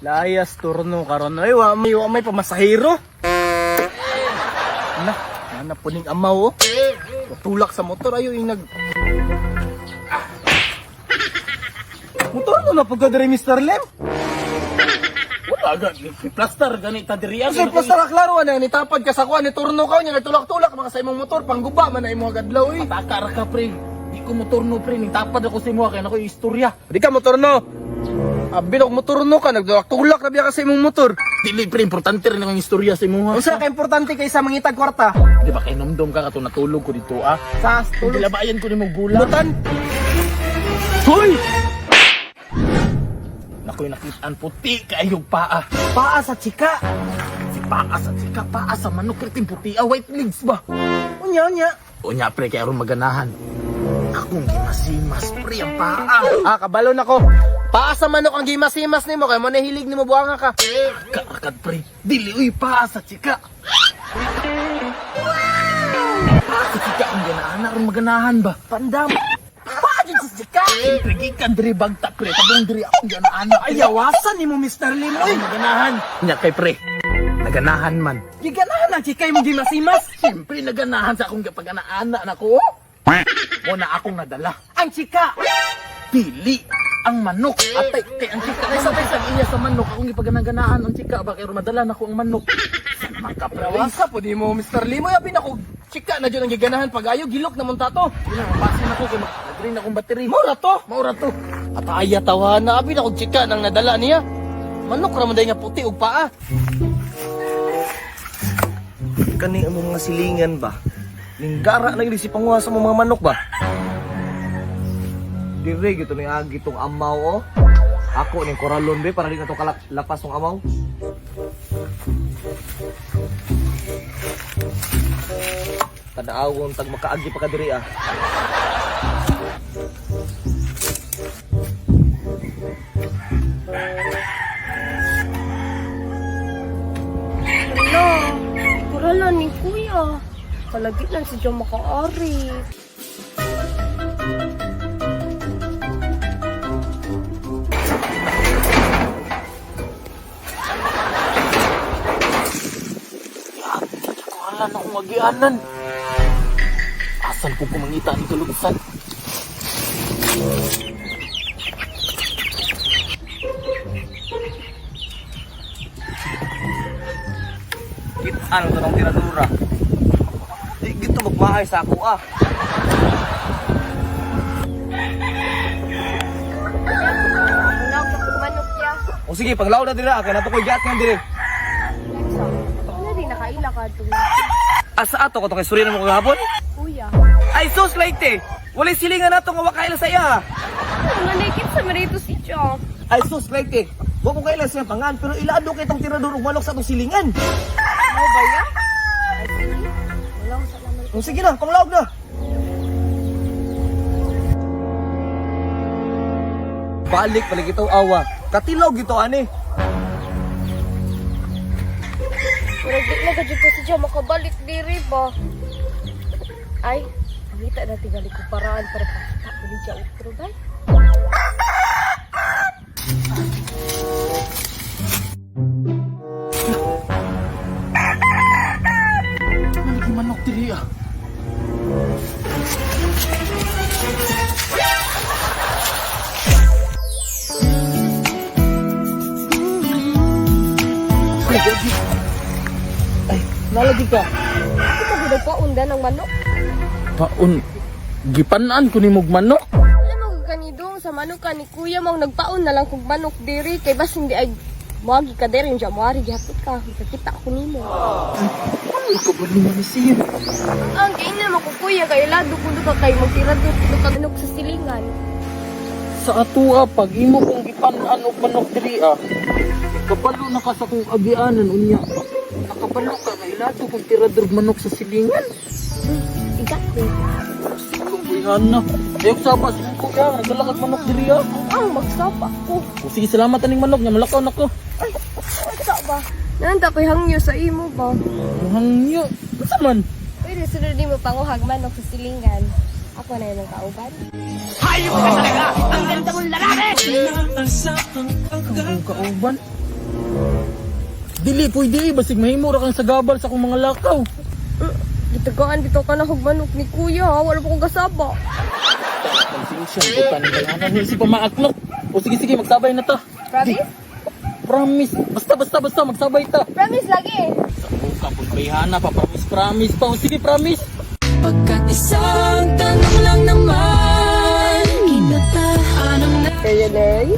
Layas turno karon ay wa may pamasahero. Na, na puning amaw oh. Tulak sa motor ayo yung nag Motor na pagka diri Mr. Lem. Wala gani, plaster gani ta diri. Kasi plaster ka klaro ana ni tapad ka sa kuan ni turno ka nya nagtulak-tulak maka sa imong motor pangguba man na imong agadlaw eh. Pataka ra ka pre. Di ko motorno pre, ning tapad ako sa imo kay nako istorya. Di ka motorno. Abi og motorno ka nagtulak-tulak na biya ka sa imong motor. Dili pre, importante rin ang istorya sa imo. Unsa ka importante kaysa mangitag kwarta? Di ba kay nomdom ka kato natulog ko dito ah. Sa tulog. Gilabayan ko nimo gula. Butan. Hoy! Nakoy nakitaan puti kaayog paa. Paa sa chika. Si paa sa chika, paa sa manok kriting puti ah, white legs ba? Unya unya. Unya pre kay aron maganahan. Akong gimasimas pre ang paa. Ah, kabalo na ko. Paa sa manok ang gimasimas nimo kay mo nahilig nimo buanga ka. Kaakad pre, dili uy paa sa chika. Paa sa chika ang ganahan aron maganahan ba? Pandam. Paa jud sa chika. Pre gikan diri bagta pre, tabong diri akong ganahan. Ay, awasan nimo Mr. Lim. Oy, Aron maganahan. Nya kay pre, naganahan man. giganahan ang chika imong gimasimas. Siyempre naganahan sa akong gapag-ana-ana nako. Mo na akong nadala. Ang chika. Dili ang manok. Atay kay ang chika kay sabay sa iya sa manok akong gipaganaganahan ang chika ba kay madala nako ang manok. San man ka pre? Awasa po di mo Mr. Lim. Oy, abi nako chika na jud ang giganahan pag ayo gilok na tato. Wala mapasin ako kay mag-drain akong battery. Mura to. Maura to. At aya tawana abi nako chika nang nadala niya. Manok ra man day nga puti og paa. Kani ang mga silingan ba? Ninggara na gyud si panguha sa mga manok ba? Dire gito ni agi tong amaw oh. Ako ning koralon be para di na to lapas tong amaw. Tanaawon tag makaagi pa ka diri ah. Hala, kurala ni kuya. Palagi lang si John makaari. Wala na akong agianan. Asan ko kumangita ni kalugsan? Kitaan to ng tiradura. Di gito magmahay sa ako ah. Wala ko manok ya. O sige, paglaw na dira kay nato koy gat nga dire. Alexa, ano rin nakaila ka itong Asa ato ko to kay suri na mo kagahapon? kuya? Ay sus laite. Walay silingan nato nga wakaila sa iya. Nalikit sa marito si John. Ay sus laite. Wa ko kaila siya pangan pero ilado kay tong tirador ug manok sa atong silingan. Ano ba ya? Ay, sige. Wala ko sa laman. O sige na, panglaog na. Balik balik ito awa. Katilog ito ani. Murag di na gadyo ko si John makabalik diri ba? Ay, pangita na tingali ko paraan para pakita ko ni John utro ba? Ano manok diri ah? Ay, nalagi ka. Ito ko nagpaunda ng manok. Paon, gipanaan ko ni mog manok. Alam mo kanidong sa manok ka ni kuya mong nagpaon na lang kog manok diri kay bas hindi ay moagi ka diri yung January gihapon ka makakita ako nimo. Ano ka ba naman siya? Ang kay na mo ko kuya kay lado kuno ka kay magtirador kuno ka manok sa silingan. Sa atua, pag imo kong gipanaan og manok diri ah. Kabalo na ka sa kong agianan unya. Nakabalo ka nga ilato kong tirador manok sa silingan. Exactly. Kung buihan na. Ayok saba, sige kuya, nagdala kag manok diri ah. Ang magsapa ko. O, sige, salamat aning manok niya, malakaw na ko. Ay, unsa ba? Nanda ko'y hangyo sa imo ba? Hangyo, unsa man? Pwede sunod nimo panguhag manok sa silingan. Ako na yung kauban. Ang kauban. Dili pwede eh, basig mahimo ra kang sagabal sa akong mga lakaw. Gitagaan bitaw ka na hog manok ni kuya ha. Wala pa kong kasaba. Konsensya, buta ni Diana. Ni si pamaaklok. O sige sige, magsabay na ta. Promise? Promise. Basta basta basta magsabay ta. Promise lagi. Sa buka pud bayhana pa, promise promise pa. O sige, promise. Pagkat isang tanong lang naman Kinatahanang na Kaya Nay?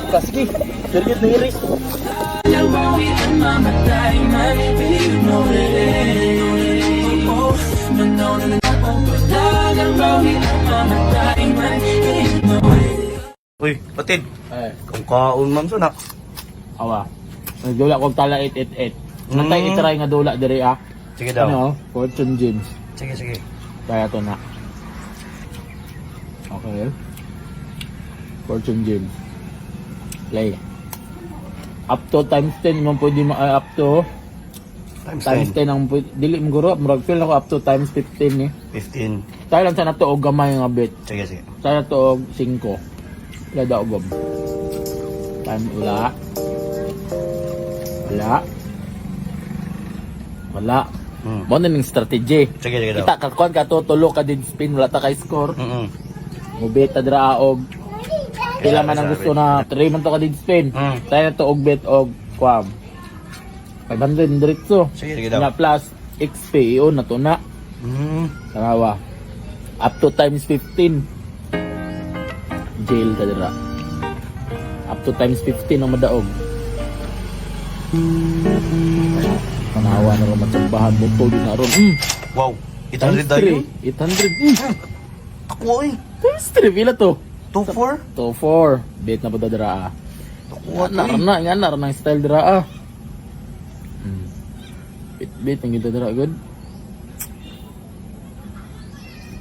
Ka sige. Period na iris. Lang bawi at mamatay man You know it is Oh, no, no, no, no, oh Wala bawi at mamatay man You know it Uy, patid. Eh, Kung kaon man sa na. awa. Nagdula kog tala 888. Natay itry nga dula diri ah. Sige daw. Ano? Fortune James. Sige, sige. Kaya to na. Okay. Fortune James. Play. Up to times 10 man pwede up to Times, times 10 ang pwede, dili mo guro, murag feel ako up to times 15 eh. 15. Tayo lang sana to og gamay nga bet. Sige, sige. Tayo to og 5. Wala daw og. Time wala. Wala. Wala. Mo na ning strategy. Sige, sige daw. Kita ka kuan ka to tulo ka din spin wala ta kay score. Mubeta dira og pila man ang gusto na 3 man to ka din spin. Tayo na to og bet og kuan. 500 diretso. Sige, sige daw. Na plus XP iyon na to na. Tanawa. Up to times 15. Jail ka dira. Up to times 15 ang madaog. Tanawa na ron matsambahan buto din na ron. Wow. Times 800 dayon. 3. 800. Ako eh. Times 3 pila to? 2-4? 2-4. Bet na po dira ah. Ako Na na nga na ron ang style dira ah. Bet bet ang gita dira good.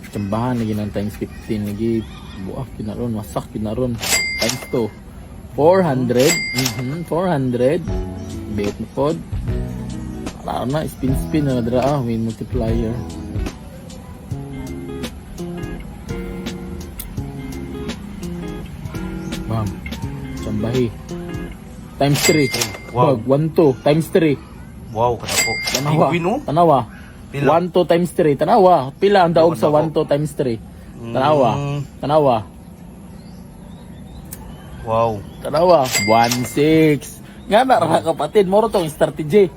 Tsambahan lagi ng times 15 lagi buak kinaron wasak kinaron times 2 400. 400 bet na pod. Para na spin spin na dira ah, win multiplier. Bam. Tsambahi. Times 3. Wow. Bag, 1 2 times 3. Wow, kadako. Tanawa. Big win, oh. Tanawa. Pila? 1 2 times 3. Tanawa. Pila ang daog sa Dako. 1 2 times 3. Tanawa. Tanawa. Wow. Tanawa. 1 6. Nga na ra kapatid, moro tong strategy.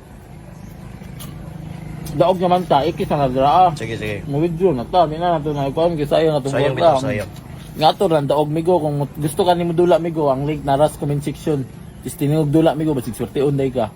Daog naman ta, ikis na dira. Ah. Sige, sige. Mo withdraw na ta, di na nato na ikuan kay sayang atong Sayang kwarta. bitaw, sayang. Nga to ran daog migo kung gusto ka nimo dula migo, ang link na ras comment section. Is tinuog dula migo basig swerte unday ka.